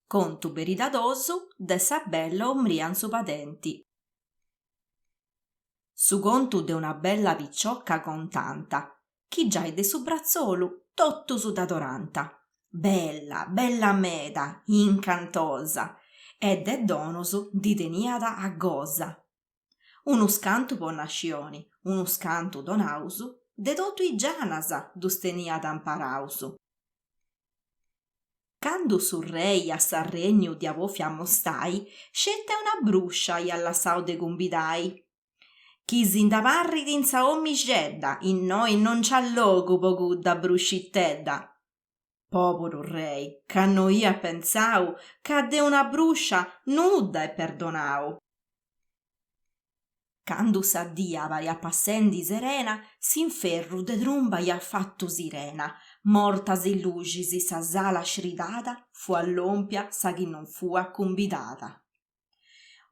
Contu beridadosu de sa bella omria in su padenti. Su contu de una bella picioca contanta, chi giai de su bratzolu totus dd'adoranta. Bella, bella meda, incantosa, e de donus ndi teniat a gosa. Unus cantu po nascioni, unus cantu donaus, de totu is gianas ddus teniat amparaus. Candu su rei a s'arregnu dd'iat bòfiu amostai, sceti a una brùscia iat lassau de cumbidai. Chi si nd'abarrit in sa 'omixedda, innoi non nc'at logu po cudda bruscitedda. Pòburu rei, ca no iat pentzau ca de una brùscia nudda est perdonau. Candu sa dia pariat passendi serena, s'inferru de trumba iat fatu sirena, mortas is luxis sa sala scidada fuat lòmpia sa chi non fuat cumbidada.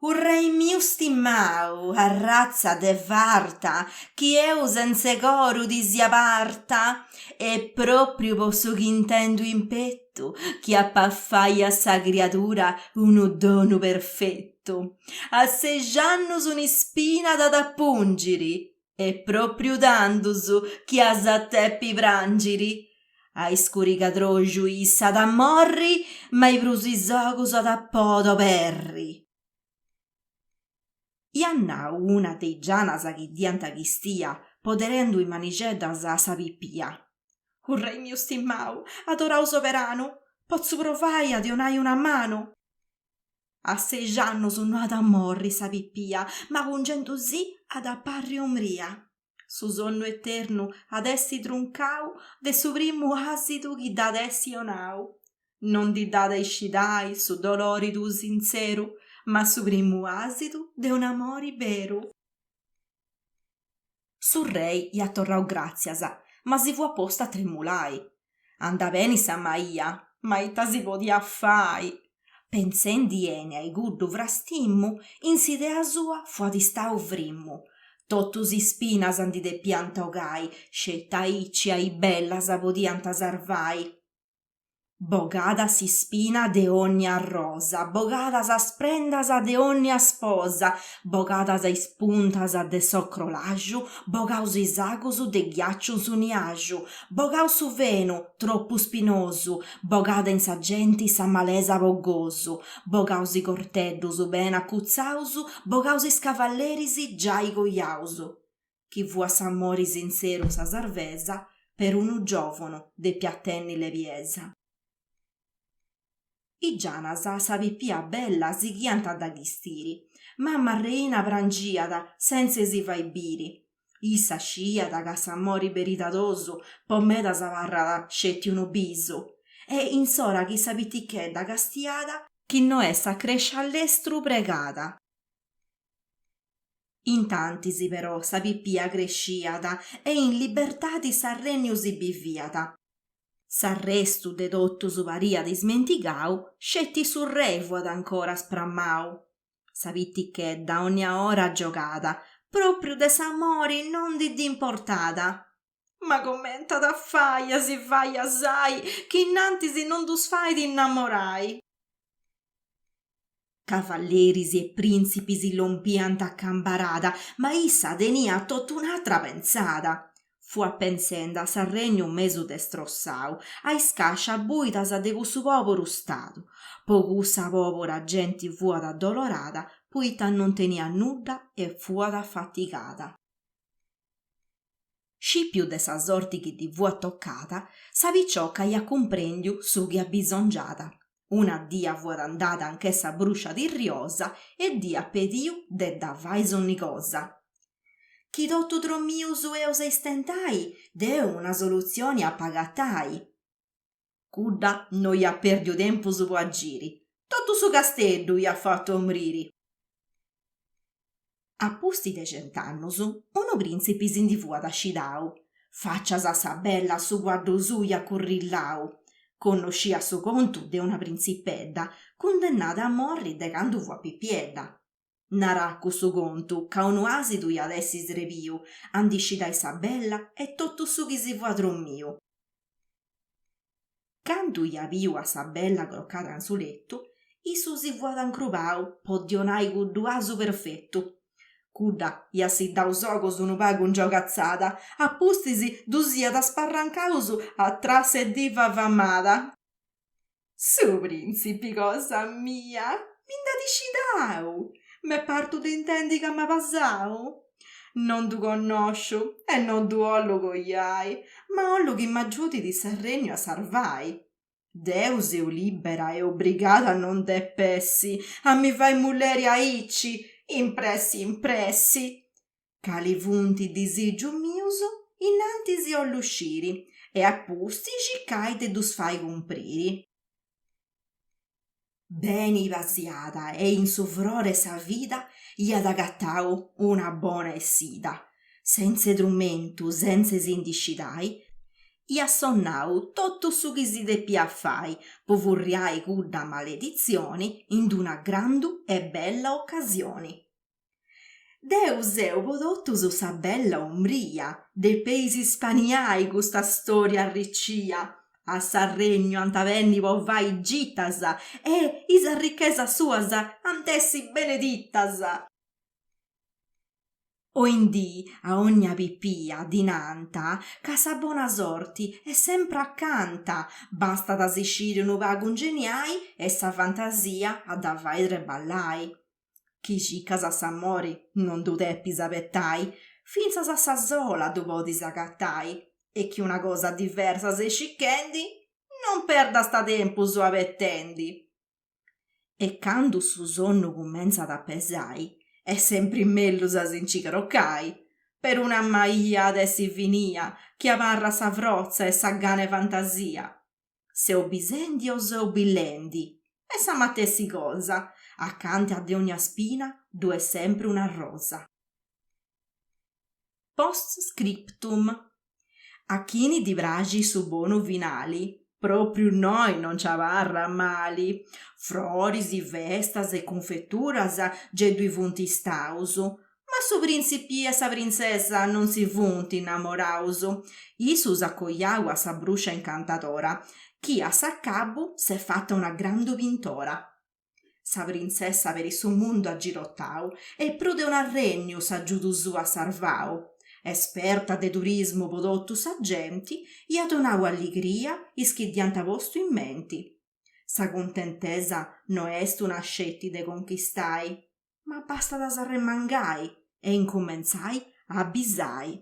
Urrei miu stimau, arratza de farta, chi eu sentz'e coru ti sia parta, e pròpriu po su chi intendu in petu, chi ap'a fai a sa criadura unu donu perfetu. A sex'annus un'ispina t'at a pùngiri e pròpriu tandus chi as a depi pràngiri. A iscurigadroxu issa at a morri, mai prus is ogus at a podi oberri. Iat nau una de is gianas chi dd'iant chistia, poderendu is manixeddas a sa pipia. Urrei miu stimau, adorau soberanu, potzu provai a ti 'onai una manu? A sex'annus no at a morri sa pipia, ma pungendusì at a parri omria. Su sonnu eternu at essi truncau de su primu asidu chi dd'at essi 'onau. Non ndi dd'at a iscidai su dolori tuu sintzeru, ma su primu asidu de un'amori beru. Su rei iat torrau gràtzias, ma si fuat postu a tremulai. Andat beni sa maia, ma ita si podiat fai? Pentzendi 'eni a cuddu frastimu, in s'idea sua fuat istau frimu. Totus is spinas ndi depiant 'ogai, sceti aici a is bellas podiant sarvai. Bogada s'ispina de ònnia arrosa, bogada sas prendas de ònnia sposa, bogadas is puntas de s'ocrolaxu, bogaus is agus de ghiàciu in su niaxu, bogau su fenu tropu spinosu, bogada in sa genti sa malesa po gosu, bogaus is gorteddus bene acutzaus, bogaus is cavalleris giai coiaus. Chi fuat s'amori sintzeru sa sarvesa, perunu giòvunu depiat tenni lebiesa. Is gianas a sa pipia bella sighiant a dda chistiri, mama reina prangiat sentze si fai biri. Issa sciiat ca s'amori beridadosu po medas abarrat sceti unu bisu e in s'ora chi sa pitichedda castiàt, chi no essat crescia a lestru pregàt. Intantis però sa pipia cresciat e in libertadi s'arrenniu si biviat. S'arrestu de totus pariat ismentigau, sceti su rei fuat ancora spramau. Sa pitichedda ònnia ora giogàt, pròpriu de s'amori non ndi dd'importàt. Ma coment'at a fai a si fai 'asai chi innantis non ddus fait innamorai? Cavalleris e prìntzipis lompiant a cambarada, ma issa teniat totu un'atra pentzada. Fuat pentzendi a s'arregnu mesu destrossau, a is càscias buidas de cussu pòboru stadu. Po cussa pòbora genti fuat addolorada, poita non teniat nudda e fuat afatigada. Scìpiu de sa sorti chi ddi fuat tocada, sa picioca iat cumprèndiu su chi abisongiàt. Una dia fuat andada anch'e sa brùscia tirriosa e dd'iat pediu de dda fai sonnigosa. Chi totu dromius eus a istentai, deu una solutzioni ap'a agatai. Cudda no iat pèrdiu tempus po agiri, totu su casteddu iat fatu omriri. A pusti de cent'annus, unu prìntzipi si ndi fuat scidau, fàcias a sa bella su cuaddu suu iat currillau. Connosciat su contu de una printzipedda cundennada a morri de candu fuat pipiedda. Naràt cussu contu ca unu àsidu iat essi srebiu a ndi scidai sa bella e totu su chi si fuat dromiu. Candu iat biu a sa bella crocada in su letu, issu si fuat incrubau po ddi 'onai cuddu 'asu perfetu. Cudda iat siddau is ogus unu pagu ingiogatzada, a pustis ddus iat sparrancaus a trassa 'e diva famada. Su prìntzipi cosa mia mi nd'at iscidau, m'est partu de intendi ca m'at basau. Non ddu connòsciu e non ddu 'ollu coiai, ma 'ollu chi m'agiudit s'arrenniu a sarvai. Deu seu libera e obrigada non dep'essi a mi fai mulleri aici, in pressi in pressi. Cali funt is disìgius mius, innantis 'ollu sciri e a pustis circai de ddus fai cumpriri. Beni pasiada e in su frore 'e sa vida iat agatau una bona essida, sentze trumentu, sentze si ndi scidai, iat sonnau totu su chi si depiat fai po furriai cudda maleditzioni in d-una grandu e bella ocasioni. Deu seu po totus sa bella Umbria, depeis ispaniai custa storia arricia, a s'arregnu ant a benni po fai gitas e is arrichesas suas ant essi beneditas. Oindì a ogna pipia ddi nant ca sa bona sorti est sempri acanta, bastat a si sciri unu pagu ingeniai e sa fantasia a dda fai treballai. Chi circas s'amori non ddu depis abetai, fintzas a sa sola ddu podis agatai e chi una cosa diversa ses circhendi non perdast tempus abetendi. E candu su sonnu cumentzat a pesai est sempri mellus a si nci crocai, peruna maia at essi finia chi abarrat sa frotza e sa gana 'e fantasia. Seu bisendi o seu billendi? Est sa matessi cosa, acanta de ogna spina ddu est sempri una rosa. Post scriptum. A chini ddi praxit su bonu finali, propriu innoi non nci abarrat mali. Froris, festas e cunfeturas gei ddui funt istaus, Ma su prìntzipi e sa printzesa non si funt innamoraus. Issu s'at coiau a sa brùscia incantadora, chi a s'acabu s'est fata una grandu pintora. Sa printzesa peri su mundu at girotau e prus de un'arrènniu s'agiudu suu at sarvau. Esperta de turismu po totu sa genti, iat donau alligria is chi dd'iant postu in menti. Sa cuntentesa no est una sceti de conchistai. Ma bastat a s'arremangai e incumentzai a bisai.